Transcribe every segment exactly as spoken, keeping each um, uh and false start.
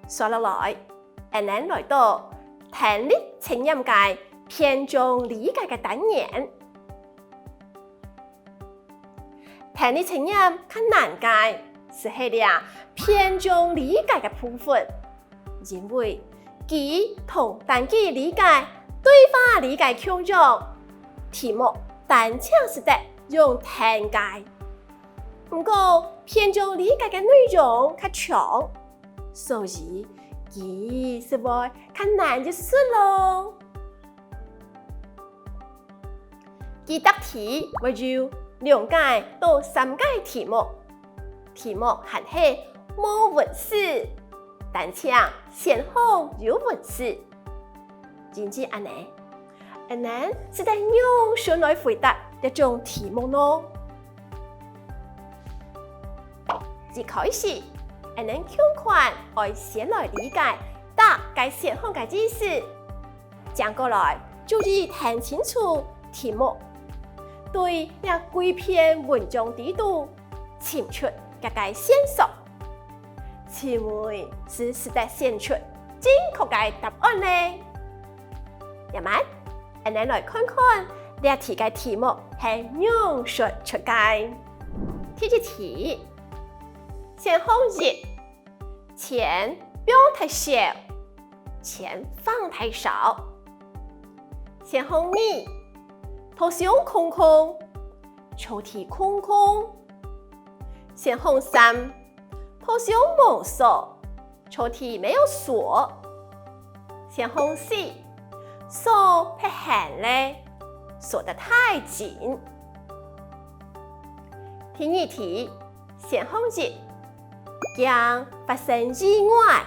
紲落來，𠊎等來到聽力測驗个篇章理解个單元。聽力測驗較難个，就係這篇章理解个部分，因為句同單句理解、對話理解共樣，題目單淨識得用聽个。 毋過，篇章理解个內容較長，所以佢就會較難一息囉。佢答題會有兩個到三個題目，題目還係無文字，單淨選項有文字。 因此恁仔，𠊎等就得仰般來回答這種題目呢？一開始，𠊎等共款愛先來理解答个選項个意思，正過來注意聽清楚題目，對這歸篇文章裡肚 尋出這個線索，就會使得選出正確个答案呢。這下，𠊎等來看看這題个題目係仰說出个。第一題，選項一，錢放忒少，錢放忒少。選項二，拖箱空空，抽屜空空。 選項三，拖箱無鎖，抽屜沒有鎖。選項四，鎖忒絚了，鎖得太緊。第二題，選項一，驚發生意外，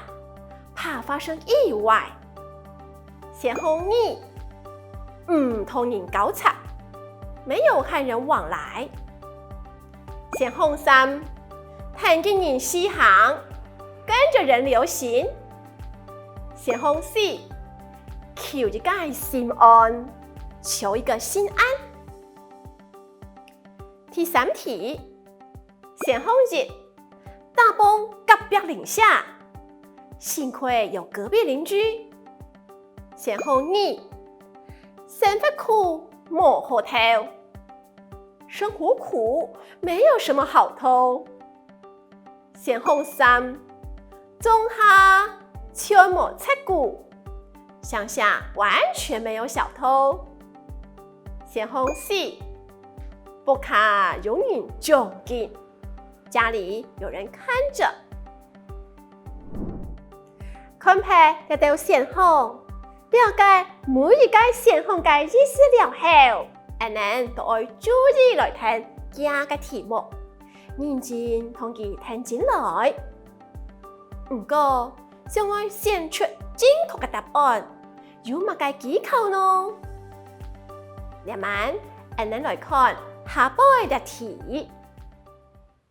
怕發生意外。選項二，毋同人交叉，沒有和人往來。 選項三，跈等人時行，跟著人流行。選項四，求一個心安，求一個心安。第三題，選項一，打幫隔壁鄰舍，幸虧有隔壁鄰居。選項二，生活苦無好偷， 生活苦，沒有什麼好偷。選項三，莊下全無賊蠱，鄉下完全沒有小偷。選項四，屋下有人掌緊，家裡有人看著。 看忒這兜選項，了解每一個選項个意思了後，𠊎等都愛注意來聽佢个題目，認真同佢聽真來。毋過，想愛選出正確个答案，有麼个技巧呢？這下，𠊎等來看下背這題。